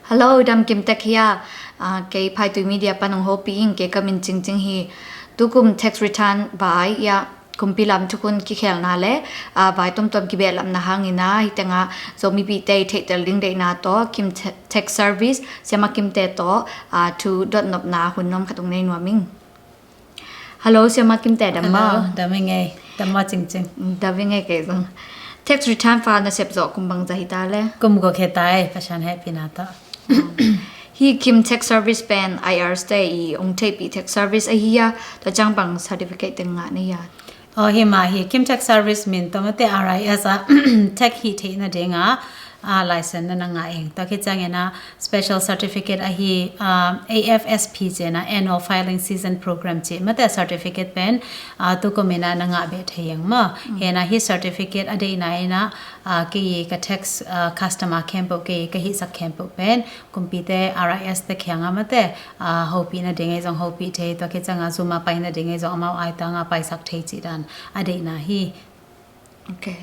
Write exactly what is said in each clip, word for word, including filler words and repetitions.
Hello, dam kim tek hia. Ah, kei Phaitui Media pan hong hopih ing, kei ka min Cingcing hi. Tukum tax return vai ia kumpi lam thukhun kikhelna le, ah, vai tomtom kibehlapna hangin ah, hih tengah Zomipihte i theihtel ding deihna tawh Kim Te-, Tax Service, Siama Kimte tawh, ah, thu dotnopna hun nuam khat hong nei nuam ing. Hello, Siama Kimte, dam maw? Hello, dam ing ei, dam maw Cingcing? Mm, dam ing ei kei zong. Tax return file na sep zawh kum bangzah hi ta le? Kum guk hi ta ei, Pasian hehpihna tawh. Hih Kim Tax Service pen IRS te i hong theihpih tax service ahi a, tua ciang bang certificate teng ngah na hia? Aw, hi mah hi, Kim Tax Service min tawh mate RIS ah tax hih theihna ding a, a license na na ngah ing. Tua khit ciangin ah special certificate ahi, ah, AFSP ci-in ah Annual Filing Season Program ci mate certificate pen, ah, tukum in ah na ngah beh thei ing maw. Hi in ah hih certificate a deihna in ah, ah, kei ka tax, ah, customer khempeuh, kei ka hihsak khempeuh pen kumpite RIS te kiangah mate, ah, hopih nading ei zong hopih thei, tua khit ciangah zum a pai nading ei zong amau aitang a paisak thei cih dan a deihna hi. Ok.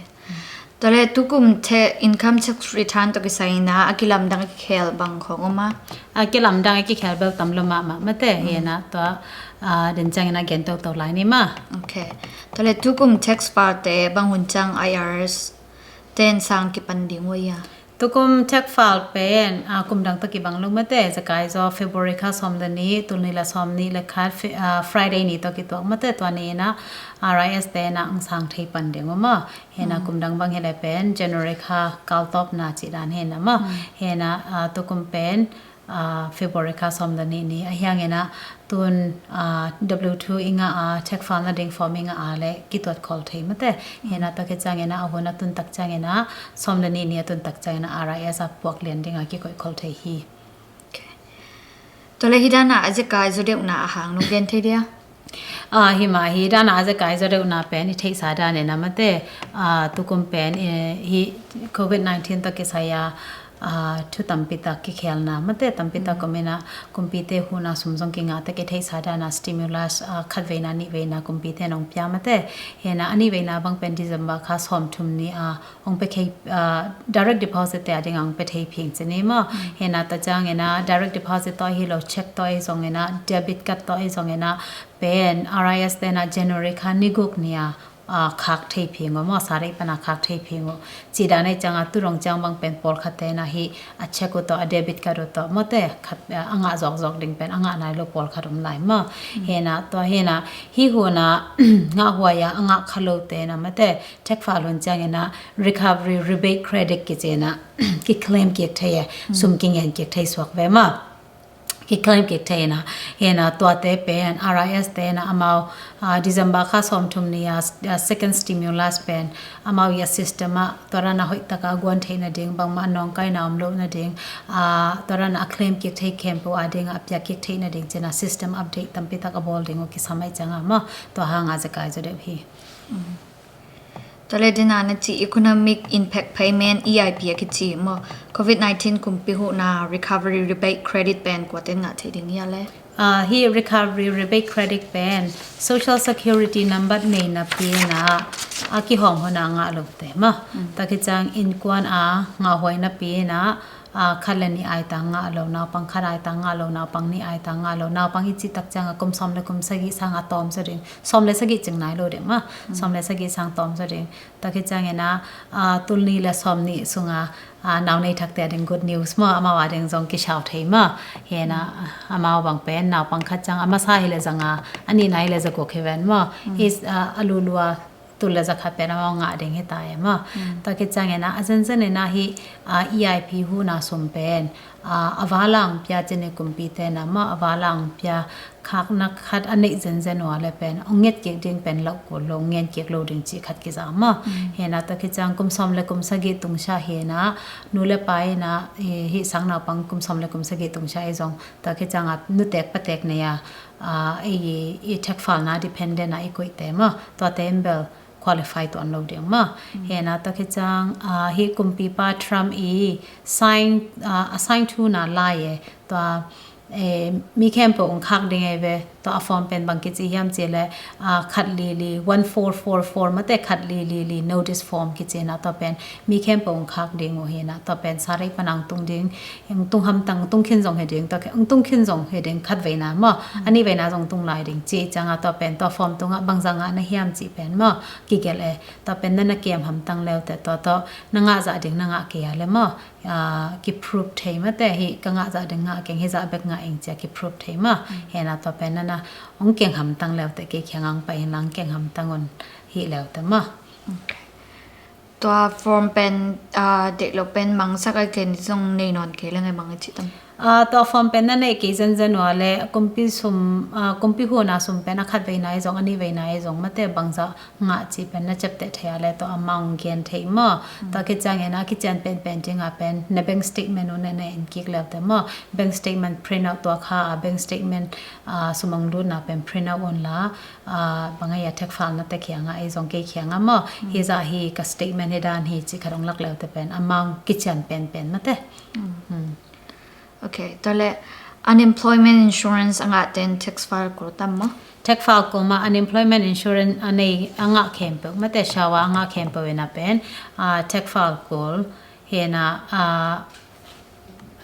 Tua le tukum te income tax return tawh kisai in ah a kilamdang a kikhel bang khawng om a? A kilamdang a kikhel bel tam lo mahmah mate, hi in ah tua, ah, den ciangin ah gen toto lai ni maw. Ok. Tua le tukum tax file te bang hun ciang IRS ten sang kipan ding uh hia? Tukum tax file pen, ah, kum dang tawh kibang lo mate, zekai zaw February kha sawm le nih, tul nih le sawm nih le khat, Fe-, ah, Friday ni tawh kituak mate, tua ni in ah RIS te in ah hong sang thei pan ding uh maw. Hi in ah kum dang bang hi le pen January kha kal tawpna cih dan hi in ah maw. Hi in ah, ah, tukum pen, ah, February kha sawm le nih ni a hiangin ah tun, ah, W two i ngah a, tax file nading form i ngah a le kituat khol thei mate. Hi in ah tua khit ciangin ah a hun a tun tak ciangin ah sawm le nih ni a tun tak ciangin ah RIS a puak lian ding a kikoih khol thei hi. Ok. Tua le hih dan a a zekai zaw deuhna a hang nong gen thei dia? Ah, hi mah hi, dan a a zekai zaw deuhna pen i theihsa dan in ah mate, ah, tukum pen, eh, hih covid nineteen tawh kisai a, ah, thu tampi tak kikhelna mate, tampi tak om in ah kumpite huhna sum zong kingah tak i theihsa dan a stimulus, ah, khat veina nih veina kumpite in hong pia mate. Hi in ah a nih veina bang pen December kha sawm thum ni a hong pe thei, ah, direct deposit te a ding a hong pe thei phing ci ni maw. Hi in ah tua ciangin ah direct deposit tawh hi lo, cheque tawh hi zongin ah, debit card tawh hi zongin ah pen RIS te in ah January kha ni guk ni a, ah, khak thei phing uh maw, sa rei pan a khak thei phing uh. Cih dan ei ciang a tu dong ciang bang pen pawlkhat te in ah hih a cheque uh tawh, a debit card uh tawh mate khat, ah, a ngah zawkzawk ding pen a ngah nai lo pawlkhat om lai maw. Hi in ah tua hi in ah hih hun a ngahhuai a a ngah kha lo te in ah mate tax file hun ciangin ah recovery rebate credit kici in ah kiclaim kik thei e, sum kingen kik thei suak ve maw. Kiclaim kik thei in ah, hi in ah tuate pen RIS te in ah amau, ah, December kha sawm thum ni a, ah, second stimulus pen amau i a system ah tua dan a hoih tak a guan theih nading, bangmah nawngkaina om loh nading, ah, tua dan a claim kik thei khempeuh a ding a piak kik theih nading ci in ah system update tampi tak a bawl ding uh kisam ahih ciang a maw, tua hang a zekai zaw deuh hi. Tua le den a na cih economic impact payment, E I P a kici maw, covid nineteen kumpi huhna recovery rebate credit pen kuate in ngah thei ding hia le? Ah, hih recovery rebate credit pen social security number nei napi in ah a kihawm hun a ngah lote maw. Tua khit ciang innkuan a ngahhuai napi in ah, ah, khat le nih aitang ngah lo, naupang khat aitang ngah lo, naupang nih aitang ngah lo, naupang i cih tak ciang a kum sawm le kum sagih sang a tawm zaw ding, sawm le sagih cing nai lo ding maw, sawm le sagih sang tawm zaw ding. Tua khit ciangin ah, ah, tul nih le sawm nih sung a, ah, nau nei thakte a ding good news maw, amau a ding zong kisau thei maw. Hi in ah, amau bang pen naupang khat ciang a masa hi le za nga, a nihna hi le za guk hi ven maw. Hi, ah, a lulua tul le za khat pen amau ngah ding hi ta e maw. Tua khit ciangin ah a zenzen in ah hih, ah, E I P huhna sum pen, ah, a va lang pia ci ni kumpite in ah maw, a va lang pia khakna khat a neih zenzen uh a le pen hong nget kik ding pen loh kul lo, ngen kik lo ding cih khat kiza maw. Hi in ah tua khit ciang kum sawm le kum sagih tungsiah hi in ah nu le pa in ah, eh, hih sang naupang kum sawm le kum sagih tungsiah i zong tua khit ciang a nutek patek nei a, ah, i, i tax file na dependent a i koihte maw, tuate in bel qualify tuan lo ding maw. Hi in ah tua khit ciang, ah, hih kumpipa Trump i sign, ah, a sign thuna lai e, tua, eh, mi khempeuh hong khak ding ei ve. Tua a form pen bang kici hiam ci le, ah, khat li li, one four four four mate, khat li li li notice form kici na, tua pen mi khempeuh hong khak ding uh hi na, tua pen Saturday pan hong tung ding, hong tung hamtang, hong tung khin zong hi ding, tua hong tung khin zong hi ding, khat veina maw, a nih veina zong tung lai ding ci ciang a, tua pen tua form tung a bangzah ngah na hiam ci pen maw, kigelh e. Tua pen na na kem hamtang leu te, tua tawh na ngah zah ding na ngah kei a le maw, ah, ki prove thei mate, hi ka ngah zah ding ngah keng, hi zah bek ngah ing cia ki prove thei maw. Hi na tua pen na na hong keng hamtang leu te, kei kiang hong pai in la hong keng hamtang un hi leu te maw. Tua form pen, ah, deih lo pen mangsak a ken zong nei nawn kei le ngai mang a ci tam. Ah, tua form pen na neih kei zenzen ua le, kumpi sum, ah, kumpi hun a sum pen a khat veina ei zong, a nih veina ei zong mate, bangzah ngah ci pen na ciapteh thei a le, tua amount gen thei maw. Tua kiciang in a kician penpen ding a pen na bank statement uh na na en kik leu te maw. Bank statement print out, tua kha a bank statement, ah, sum hong lutna pen print out un la, ah, bang a ia tax file na te kiang a, ei zong kei kiang a maw, hi zah hi ka statement hi dan hi ci khat hong lak leu te pen amount kician penpen mate. Ok, tua le unemployment insurance a ngah ten tax file kul tam maw? Tax file kul maw, unemployment insurance a nei a ngah khempeuh mate, shawa a ngah khempeuh in a pen, ah, tax file kul hi na, ah,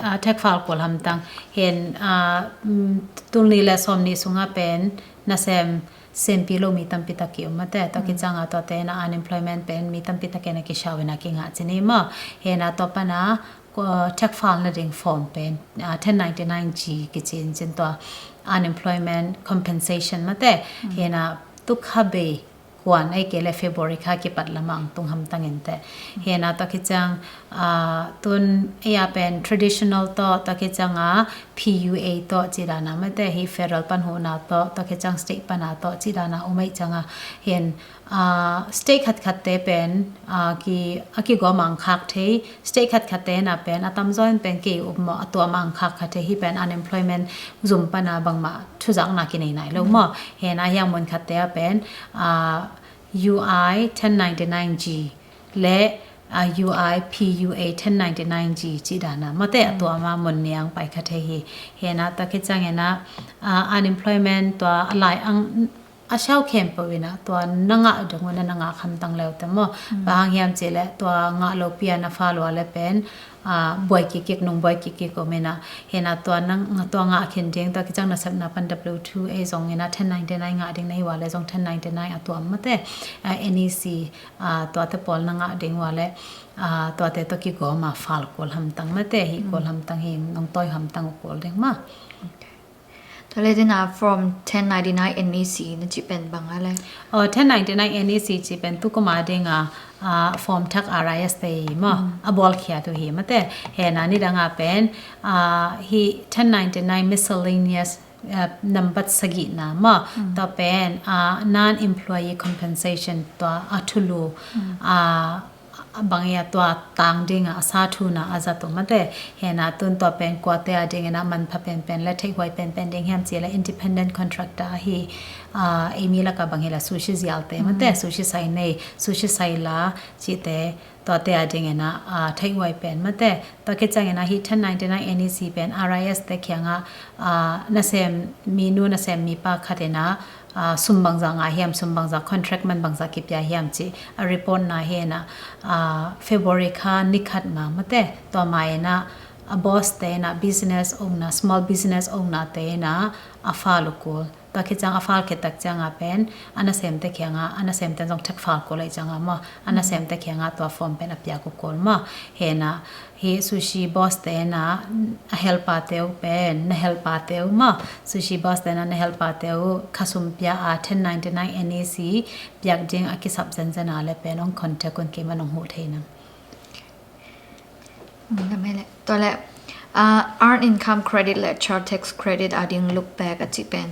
ah, tax file kul hamtang hi na, ah, mm, tul nih le sawm nih sung a pen nasem sempi lo mi tampi tak ki om mate, tua kiciang a tua te na unemployment pen mi tampi tak in a kishau in a kingah ci ni maw. Hi na tua pan a, ah, tax file na ding form pen, ah, ten ninety-nine G kici in cin, tua unemployment compensation mate. Hi na tu kha bei kuan ei kei le February kha kipat lam a hong tung hamtang in te. Hi na tua kiciang, ah, tun ei a pen traditional tawh, tua kiciang a P U A tawh ci dan a mate, hi federal pan huhna tawh, tua kiciang state pan a tawh ci dan a um ei ciang a, hi na, ah, state khatkhat te pen, ah, ki, a kigawm a hong khak thei, state khatkhat te na pen a tamzaw in pen kei up maw, a tuam a hong khak kha thei, hi pen unemployment zum pan a bangmah thuzakna kinei nai lo maw. Hi na hiang mun khat te a pen, ah, U I ten ninety-nine G le, ah, U I P U A ten ninety-nine G ci dan a mate, a tuam a mun nih a hong pai kha thei hi. Hi na tua kiciang in a, ah, unemployment tua a lai ang a siau khempeuh in a tua na ngah dong uh na na ngah hamtang leu te maw. Bang hang hiam ci le tua ngah lopi a na file ua le pen, ah, buai kikik, nung buai kikik om in a. Hi na tua na, tua ngah khin ding, tua kiciang nasepna pan W two ei zong in a ten ninety-nine ngah ding na hi ua le zong ten ninety-nine a tuam mate, ah, N E C, ah, tuate pawl na ngah ding ua le, ah, tuate tawh kigawm a file kul hamtang mate, hi kul hamtang hi, nong tawi hamtang uh kul ding maw. Tua le ding a form ten ninety-nine N E C na ci pen bang a le? Oh, ten ninety-nine N E C ci pen tu kum a ding a, ah, form tax R I S te hi maw, a bawlkhia tu hi mate. Hi na nidang a pen, ah, hi ten ninety-nine miscellaneous, ah, nambat sagihna maw. Tua pen, ah, non-employee compensation, tua a thulu, ah, a bang ia tua tang ding a, a sa thuna a zat uh mate. Hi na tun tua pen kuate a ding in a manpha penpen le theihhuai penpen ding hiam ci le independent contractor hi, ah, ei mi lak a bang hi la sushi zial te mate, sushi sai nei, sushi sai la ci te, tuate a ding in a, ah, theihhuai pen mate. Tua kiciang in a hi ten ninety-nine N E C pen R I S te kiang a, ah, nasem mi nu nasem mi pa khat in a, ah, sum bangzah ngah hiam, sum bangzah contract man bangzah kipia hiam ci a report na hi na, ah, February kha ni khat ma mate, tua ma in a, a boss te in a business owner, small business owner te in a, a file uh kul. Tua kiciang a file khit tak ciang a pen, a nasem te kiang a, a nasem te zong tax file kul ei ciang a maw, a nasem te kiang a tua form pen a piak uh kul maw. Hi na, hi sushi boss te na, a helper te uh pen, na helper te uh maw. Sushi boss te na, na helper te uh khasum pia a ten ninety-nine N E C piak ding a kisap zenzen a le pen hong contact un, keima nong huh thei nang. Tua le, ah, earned income credit le child tax credit a ding look back a ci pen,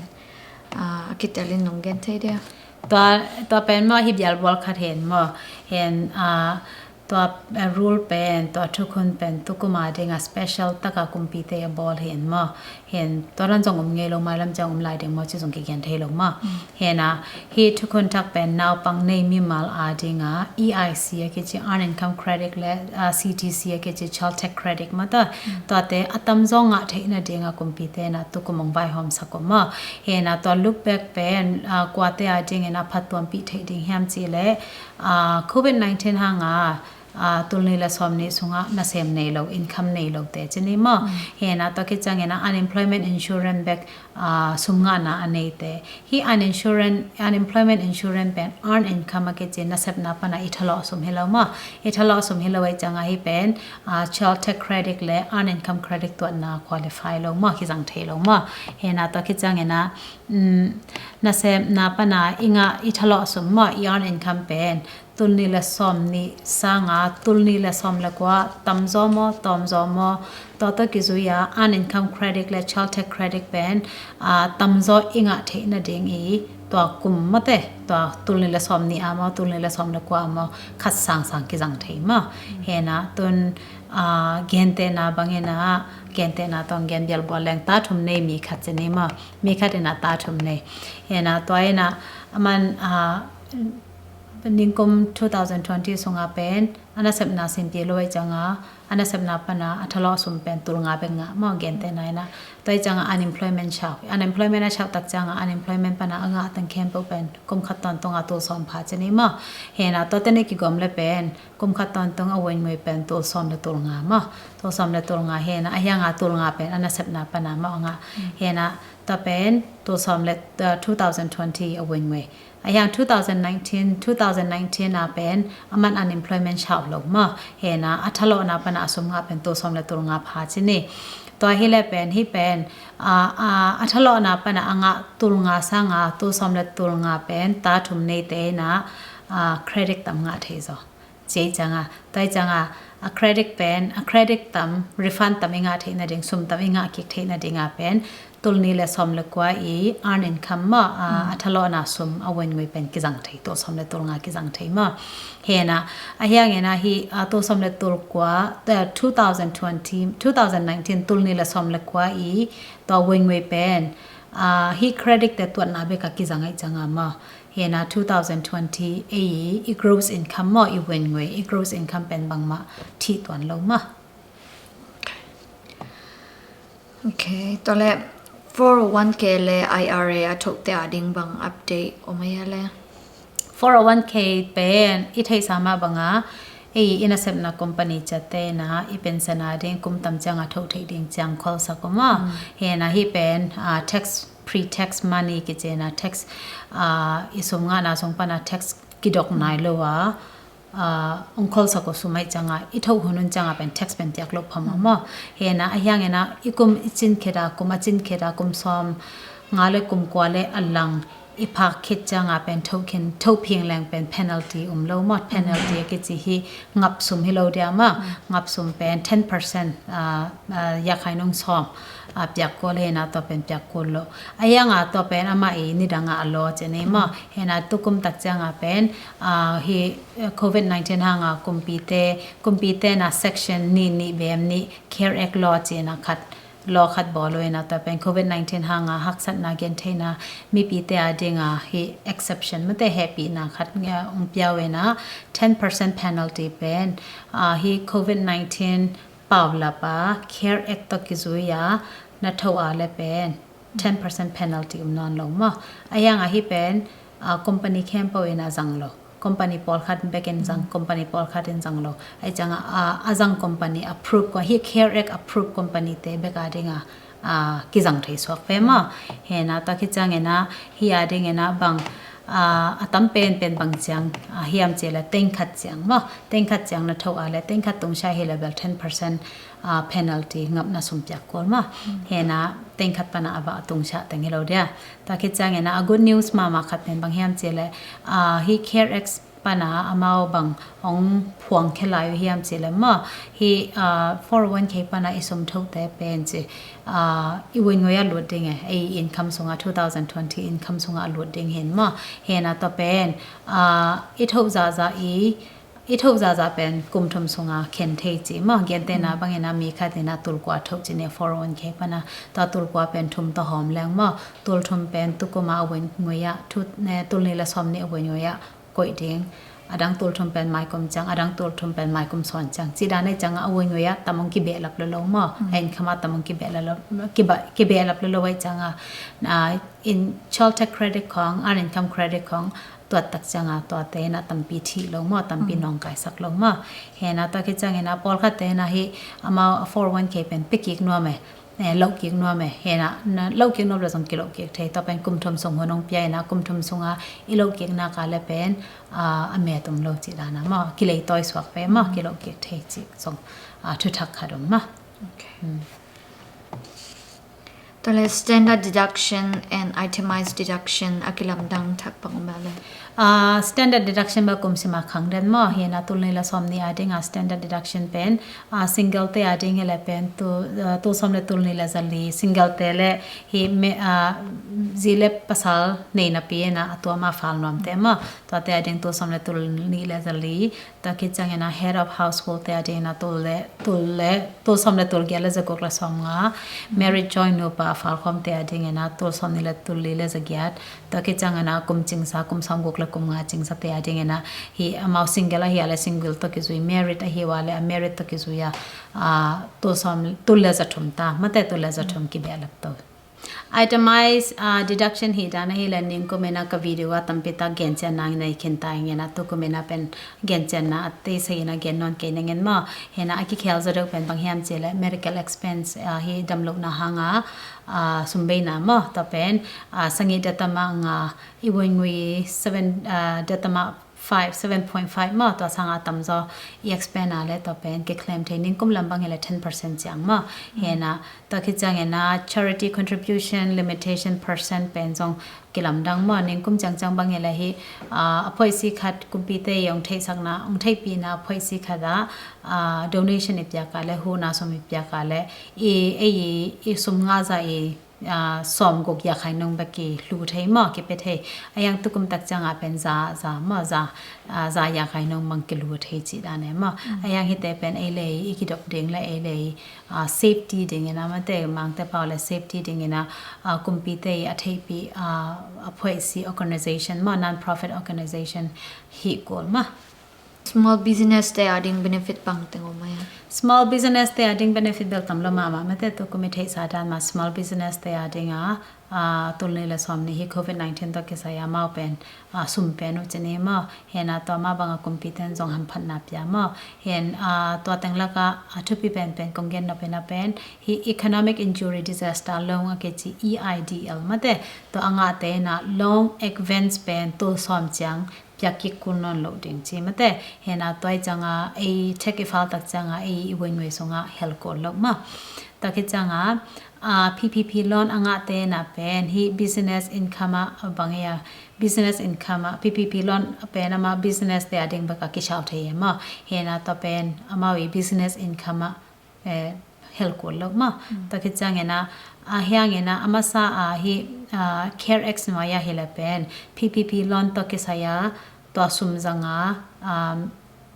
ah, a kitel in nong gen thei dia? Tua, tua pen maw hi bial bual khat hen maw. Hen, ah, Tua, eh, rule pen, tua thukhun pen tukum a ding a special taka kumpite a bawl hi in maw. Hi in tua dan zong om ngei lo, mailam ciang om lai ding maw, ci zong kigen thei lo maw. Hi in a, hi thukhun thak pen naupang nei mimal a ding a E I C a kici, Earned Income Credit le, ah, C T C a kici, Child Tax Credit maw ta. Tuate a tamzaw ngah theihna ding a kumpite in a tukum ong vaihawmsak uh maw. Hi in a, tua look back pen, ah, kuate a ding in a phattuampih theih ding hiam cih leh, ah, covid nineteen hang a, ah, tulnih le sawmnih sungah nasem nei lo, income nei lote ci ni maw. Hi in a, tua khit ciangin a unemployment insurance bek, ah, sum ngahna a neite. Hi uninsurance, unemployment insurance pen earned income a kici, nasepna pan a i thalawh sum hi lo maw. I thalawh sum hi lo ahih ciang a hi pen, ah, Child Tax Credit le Earned Income Credit tuatna qualify lo maw, kizang thei lo maw. Hi in a, tua khit ciangin a, um, nasepna pan a i ngah i thalawh sum maw, i earned income pen tulnih le sawmnih sang a, tulnih le sawm le kua, tamzaw maw, tawmzaw maw, tua tawh kizui a, Earned Income Credit le Child Tax Credit pen, ah, tamzaw i ngah theihna ding i, tua kum mawte, tua tulnih le sawmnih a maw, tulnih le sawm le kua a maw, khat sangsang kizang thei maw. Hi in a, tun, ah, gentehna bangin a, gentehna tawh gen bialbual leng ta thum nei mi khat ci ni maw, mi khat in a ta thum nei. Hi in a, tua in a, aman, ah, ningkum two thousand twenty sungah pen a nasepna simpi lo ahih ciang a, a nasepna pan a a thalawh sum pen tulnga bek ngah maw, gentehna in a. Tua ahih ciang a unemployment shout, unemployment a shout tak ciang a unemployment pan a a ngah teng khempeuh pen kum khat tawntung a tulsawm pha ci ni maw. Hi in a, tuate nih kigawm le pen kum khat tawntung a wengwei pen tulsawm le tulnga maw. Tulsawm le tulnga hi in a, a hiang a tulnga pen a nasepna pan a maw a ngah. Hi in a, tua pen tulsawm le, uh, two thousand twenty a wengwei. A hiang two thousand nineteen, two thousand nineteen a pen aman unemployment shout lo maw. Hi in a, a thalawhna pan a a sum ngah pen tulsawm le tulnga pha ci ni. Tua hi le pen, hi pen, ah, ah, a thalawhna pan a a ngah tulnga sang a, tulsawm le tulnga pen ta thum neite in a, ah, credit tam ngah thei zaw. Ci ahih ciang a, tua ahih ciang a, a credit pen, a credit tam, refund tam i ngah theihna ding, sum tam i ngah kik theihna ding a pen tulnih le sawm le kua i earned income maw, a, a thalawhna sum a wengwei pen kizang thei, tulsawm le tulnga kizang thei maw. Hi in a, a hiang in a hi, a, tulsawm le tulkua, the two thousand twenty, two thousand nineteen tulnih le sawm le kua i tua wengwei pen, a, hi credit te tuatna bek a kizang ahih ciang a maw. Hi in a, two thousand twenty ei i gross income maw, i wengwei, i gross income pen bangmah thih tuan lo maw. Ok, tua le four oh one K le I R A a thote a ding bang update om a hia le? Four oh one K pen i theihsa mah bang a, ei i nasepna company ciatte in a i pension a ding kum tam ciang a tho theih ding ciang kholsak uh maw. Hi in a, hi pen, ah, tax, pre-tax money kici in a, tax, ah, i sum ngahna sung pan a tax kidok nai lo a, ah, ong kholsak uh sum ahih ciang a, i tho hun hun ciang a pen tax pen piak loh phamawh maw. Hi in a, a hiang in a, i kum i cin khit a, kum a cin khit a, kum sawmnga le kum kua le a lang i phak khit ciang a pen tho khin, tho phing leng pen penalty om lo maw. Penalty a kici hi ngap sum hi lo dia maw. Ngap sum pen ten percent, ah, ah, yakhainung sawm, ah, piak kul hi in a, tua pen piak kul lo. A hiang a, tua pen amah i nidang a a law ci ni maw. Hi in a, tukum tak ciang a pen, ah, hi, eh, covid nineteen hang a kumpite, kumpite in a section nih, nih bem nih, CARES Act law ci in a khat, law khat bawl uh in a, tua pen covid nineteen hang a haksatna gentheihna mipite a ding a hi exception mawte, hehpihna khat nge ong pia uh in a, ten percent penalty pen, ah, hi covid nineteen paulap a CARES Act tawh kizui a na tho a le pen ten percent penalty om nawn lo maw. A hiang a hi pen, ah, company khempeuh in a zang lo. Company pawlkhat bek in zang, company pawlkhat in zang lo. Ahih ciang a, ah, a zang company approve kua, hi CARES Act approve company te bek a ding a, ah, kizang thei suak ve maw. Hi in a, tua khit ciang in a, hi a ding in a bang, ah, a tam penpen bang ciang, ah, hiam cih le teng khat ciang maw. Teng khat ciang na tho a le, teng khat tung sia hi le bel ten percent, ah, penalty, ngapna sum piak kul maw. Hi in a, teng khat pan a a va tung sia teng hi lo dia. Tua khit ciang in a, a good news mahmah khat pen bang hiam cih le, ah, hi CARES Act pan a amau bang ong phuang khia lai uh hiam cih le maw. Hi, ah, four oh one K pan a i sum thote pen ci, ah, i wengwei a lut ding e, ei income sung a, two thousand twenty income sung a lut ding hi in maw. Hi in a, tua pen, ah, i tho zahzah i I thoh zahzah pen kum thum sunga khen thei ci maw. Gentehna bangin a mi khat in a tul kua thoh ci ni, four oh one K pan a, tua tul kua pen thum tawh hawm leng maw, tul thum pen tukum a a vuingui ah, tul nih le sawmnih a vuingui ah koih ding. A dang tul thum pen maikum ciang, a dang tul thum pen maikum sawn ciang, ci dan a i ciang a vuingui ah tam hong kibehlap lo lo maw. A income ah tam hong kibehlap lo, kibehlap lo lo a i ciang a, in child tax credit khong, earned income credit khong tuat tak ciang a, tuate in a tampi thih lo maw, tampi nawngkaisak lo maw. Hi na, tua khit ciang in a pawlkhatte in a hih amau a four oh one K pen pia kik nuam e, loh kik nuam e. Hi na, loh kik nuam lo zong kiloh kik thei. Tua pen kum thum sung hun hong pia in a, kum thum sunga i loh kik nak a le pen a met um lo ci dan a maw, kileitawi suak ve maw, kiloh kik thei ci zong thuthak khat om maw. Tua le standard deduction and itemized deduction a kilamdang thak bang om a le? Standard deduction bel kum sima khang den maw. Hi na, tul nih le sawmnih a ding a standard deduction pen single te a ding hi le pen tul sawm le tul nih le zali, single te le hih zi le pasal nei napi in a, a tuam a fal nuamte maw, tuate a ding tul sawm le tul nih le zali. Tua khit ciang in a head of household te a ding in a tul le, tul le, tul sawm le tul giat le zaguk le sawmnga. Married, joint, nupa a fal khawmte a ding in a tul sawmnih le tul li le zagiat. Tua khit ciang in a kum cingsa, kum sawmguk le kum nga cingsate a ding in a, hih amau single ahi a le single tawh kizui, married ahi a le a married tawh kizui a, tul sawm, tul le zathum ta, mate tul le zathum kibehlap to. Itemized deduction hi dan a hi le, ningkum in a ka video a tampi tak gencianna nei khin ta ing in a, tukum in a pen gencianna a tei sa in a gen nawn kei ning in maw. Hi na, a kikhel zaw deuh pen bang hiam ci le medical expense, hih damlohna hang a sumbeina maw, tua pen sagih data mah nga, i vuingui seven data mah five, seven point five maw, tua sanga tamzaw i expend a le tua pen kiclaim thei, ningkum lam bang hi le ten percent ciang maw. Hi na, tua khit ciang in a charity contribution limitation percent pen zong kilamdang maw, ningkum ciangciang bang hi le hih a phoihsi khat kumpite i hong theihsakna, hong theihpihna a phoihsi khat ah donation i piak a le, huhna sum i piak a le, i, ei i sum ngah zah i sawmguk yakhai nung bek kilu thei maw, kipia thei. A hiang tukum tak ciang a pen za, za maw, za, za yakhai nung bang kilu thei ci dan e maw. A hiang hihte pen ei le ei i kidop ding le ei le ei safety ding in a, mate Mangte pau le safety ding in a, kumpite i a theihpih a phoihsi organization maw, non-profit organization hih kul maw. Small business te a ding benefit bang teng om a hia? Small business te a ding benefit bel tam lo mahmah, mate tukum i theihsa dan mah small business te a ding a, tul nih le sawmnih hi covid nineteen tawh kisai a amau pen sum pen uh ci ni maw. Hi na, tua mah bang a kumpite in zong hamphatna pia maw. Hi na, tua teng lak a a thupi penpen kong gen nop in a pen hih economic injury disaster loan a kici, E I D L mate, tua a ngahte in a loan advance pen tul sawm ciang piak kik kul nawn loh ding ci mate. Hi na, tua i ciang a ei tax i fal tak ciang a ei i vuingui sung a hel kul loh maw. Tua khit ciang a P P P loan a ngahte in a pen hih business income a bang hi a, business income a P P P loan pen amah business te a ding bek a kisal thei hi maw. Hi na, tua pen amau i business income a hel kul loh maw. Tua khit ciang in a, a hiang in a, a masa a hih CARES Act nuai a hi le pen P P P loan tawh kisai a tua sum zang a,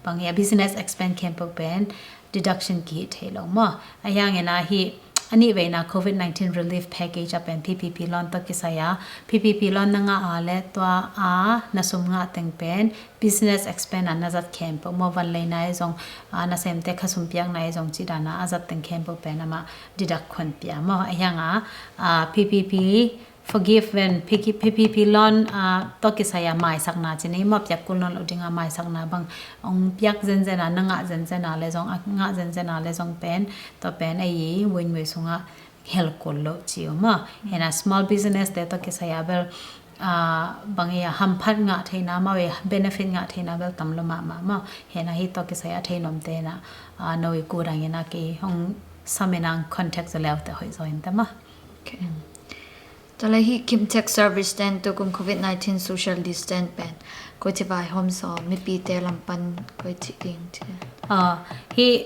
bang hi a, business expense khempeuh pen deduction kihih thei lo maw. A hiang in a hih a nih veina covid nineteen relief package a pen P P P loan tawh kisai a, P P P loan na ngah a le tua a na sum ngah teng pen business expense a na zat khempeuh maw, van leina i zong, nasemte khasum piakna i zong ci dan a a zat teng khempeuh pen amah deduct khon pia maw. A hiang a P P P forgiven, P P P loan tawh kisai a maisakna ci ni maw, piak kul nawn loh ding a maisakna bang hong piak zenzen a, na ngah zenzen a le zong, a ngah zenzen a le zong pen, tua pen ei i vuingui sung a hel kul loh ci uh maw. Hi na, small business te tawh kisai a bel bang hi a, hamphat ngah theihna maw, benefit ngah theihna bel tam lo mahmah maw. Hi na, hih tawh kisai a thei nuamte in a, no i ku dang in a kei hong sam in a, contact zaw le uh teh hoih zaw in teh maw. Tua le hih Kim Tech Service ten tukum covid nineteen social distance pen koi ci vaihawm saw, mipite lam pan koi ci ding ci. Hih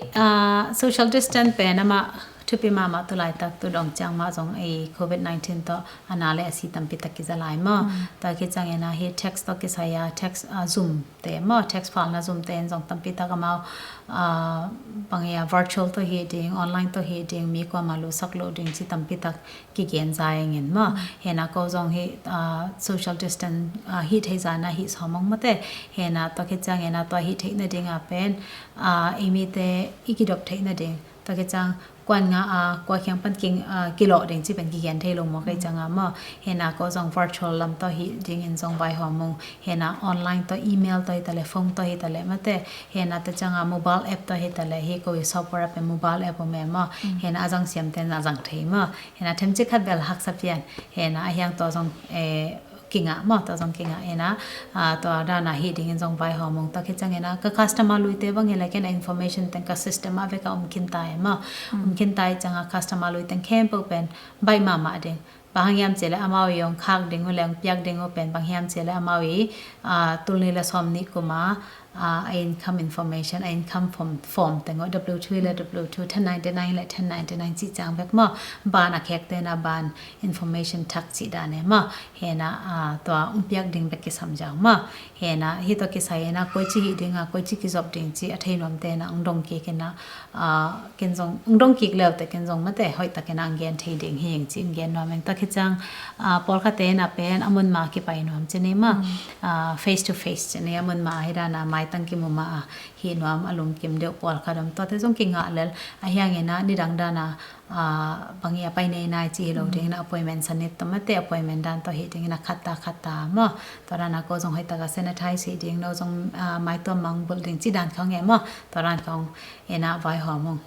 social distance pen amah Thupi mahmah, tu laitak tu dong ciang mah zong ei covid nineteen tawh a na le a si tampi tak kiza lai maw. Tua khit ciangin ah hih tax tawh kisai a tax, ah, zum te maw, tax filena zum te in zong tampi tak amau, ah, bang hiam, virtual tawh hi ding, online tawh hi ding, mi kuamah lusak lo ding ci tampi tak kigen za ing in maw. Hi na ko zong hih, ah, social distance, ah, hih theih zah na hih sawm ung maw te. Hi na tua khit ciangin ah tua hih theih nading a pen, ah, ei mite i kidop theih nading, tua khit ciang kuan nga a kua kiang pan king, ah, kilawh ding ci pen kigen thei lo maw, kei ciang a maw. Hi na ko zong virtual lam tawh hi dingin zong vaihawm ung. Hi na online tawh, email tawh hi ta leh, phone tawh hi ta leh maw te. Hi na tua ciang a mobile app tawh hi ta leh, hih ko i software a pen mobile app om e maw. Hi na a zang siam ten a zang thei maw. Hi na themcik khat bel haksa pian. Hi na a hiang tua zong, eh, kingah maw, tua zong kingah. Hi na, ah, tua dan a hi dingin zong vaihawm ung. Tua khit ciangin ah ka customer luite bang hi leh ken a information teng ka system a vek a om khin ta e maw. Om khin ta i ciang a customer lui teng khempeuh pen baih mahmah ding. Bang hang hiam cih leh amau i hong khak ding uh le hong piak ding uh pen bang hiam cih leh amau i, ah, tul nih le sawm nih kum a, ah, a income information, a income form, form teng uh, W two le W two, ten ninety-nine le ten ninety-nine cih ciang vek maw. Ban a khek te na ban information thak cih dan e maw. Hi na, ah, tua hong piak ding bek kisam zaw maw. Hi na hih tawh kisai hi na koici hih ding a, koici kizop ding ci a thei nuam te na hong dong kik in ah, ah, ken zong hong dong kik le uh teh ken zong maw te hoih takin ah hong gen thei ding hi ing ci hong gen nuam ing. Tua khit ciang, ah, pawlkhat te na pen a mun ma kipai nuam ci ni maw. Ah, face to face ci ni, a mun ma hi dan a maitang kimu ma a hi nuam a lungkim deuh pawlkhat om. Tuate zong kingah lel a hiangin ah nidang dan a, ah, bang hiam a pai nei nai ci hi lo dingin ah appointment sa ni tawh maw te, appointment dan tawh hi dingin ah khat ta khat ta maw. Tua dan a ko zong hoih tak a sanitize hi ding, no zong, ah, maituam mang bulh ding ci dan khawng e maw. Tua dan khawng in ah vaihawm ung.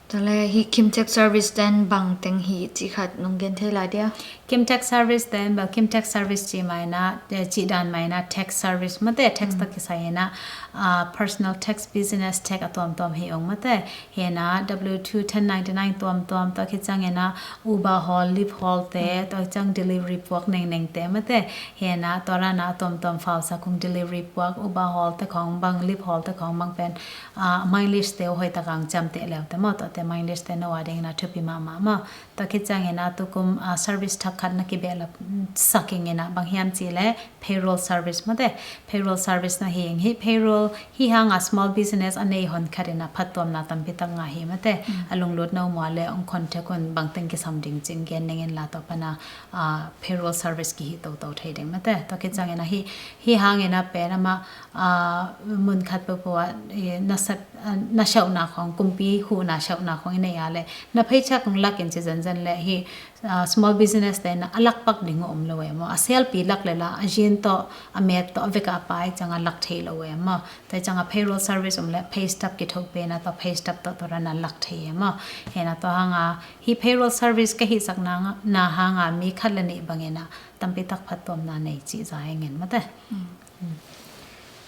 Tua le hih Kim Tax Service ten bang teng hi cih khat nong gen thei lai dia? Kim Tax Service ten bel Kim Tax Service cih mai na, eh, cih dan mai na tax service maw te, tax tawh kisai hi na, ah, personal tax, business tax a tuamtuam hi ung maw te. Hi na W two, ten ninety-nine tuamtuam, tua khit ciangin ah Uber hawl, Lyft hawl te, tua khit ciang delivery puak nengneng te maw te. Hi na tua dan a tuamtuam file sa kung delivery puak, Uber hawl te khawng bang, Lyft hawl te khawng bang pen, ah, mileage te uh hoih tak a hong ciamteh le uh te maw, tuate mileage te no a dingin ah thupi mahmah maw. Tua khit ciangin ah tukum, ah, service thak khat na kibehlap sak ing in ah bang hiam cih leh payroll service maw te. Payroll service na hi ing. Hih payroll hih hang a small business a nei hon khat in ah phattuamna tampi tak ngah hi maw te. A lunglut no mua le hong contact un, bang teng kisam ding ci hong gen ning in la, tua pan a, ah, payroll service kihih toto thei ding maw te. Tua khit ciangin ah hih, hih hangin ah pen amah, ah, mun khat peuhpeuh ah, eh, na sep, ah, na siauhna khawng, kumpi huhna siauhna khawng i neih a leh na paycheck hong lak in ci zenzen leh hih, ah, small business te na a lak pak ding uh om lo e maw. A selpi lak lel a, a zin tawh, a met tawh, a vek a pai ciang a lak thei lo e maw. Tua ciang a payroll service om leh pay stub kitho pen a, tua pay stub tawh tua dan a lak thei e maw. Hi na tua hang a hih payroll service ka hihsak na, na hang a mi khat le nih bangin ah tampi tak phattuamna nei cih za ing in maw te.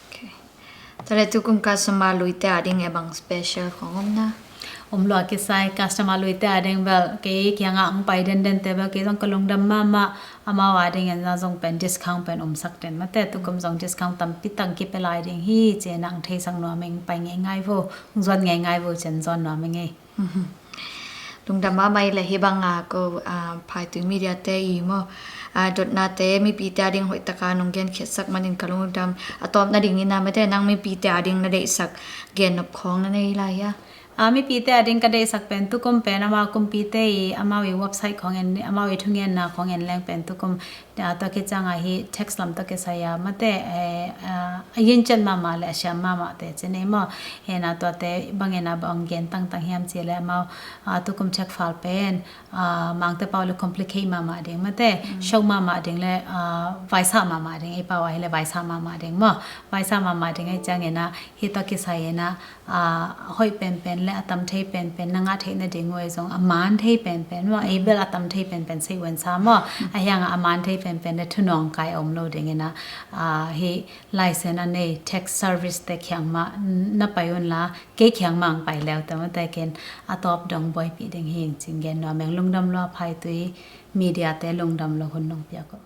Okay. Tua le tukum customer luite a ding e bang special khawng om na? Om lua kisai, customer luite a ding bel kei kiang a hong pai denden te bel kei zong ka lungdam mahmah, amau a dingin ah zong pen discount pen omsak den maw te. Tukum zong discount tampi tak kipia lai ding hi ci-in ah hong theisak nuam ing, pai ngeingai vo, hong zuan ngeingai vo ci-in zawn nuam ing ei. Lungdam mahmah i le hih bang a ko, ah, Phaitui Media te i maw, ah, dotna te mipite a ding hoih tak a nong genkhiatsak manin ka lungdam. A tawpna dingin ah maw te, nang mipite a ding na deihsak gennop khawng na nei lai hia? Ah, mipite a ding ka deihsak pen tukum pen amau kumpite i, amau i website khawng en, amau i thungenna khawng en leng pen tukum, ah, tua khit ciang a hih tax lam tawh kisai a maw te, eh, ah, a yinciat mahmah le a siam mahmah te ci ni maw. Hi na tuate bangin ah bang gen tangtang hiam cih leh amau, ah, tukum tax file pen, ah, Mangte pau le complicate mahmah ding maw te, siau mahmah ding le, ah, vaisah mahmah ding, ei pau a hi leh vaisah mahmah ding maw. Vaisah mahmah ding ahih ciangin ah hih tawh kisai in ah, ah, hoih penpen le a tam thei penpen na ngah theih nading uh ei zong a man thei penpen maw, ei bel a tam thei penpen sei wen sa maw. A hiang a a man thei penpen le thunawngkai a om lo dingin ah, ah, hih license a nei tax service te kiang mah na pai un la, kei kiang mah hong pai le uh te maw te, ken a tawp dong buaipih ding hi ing ci-in gen nuam ing. Lungdam lua, Phaitui Media te lungdam lua, hun nong piak uh.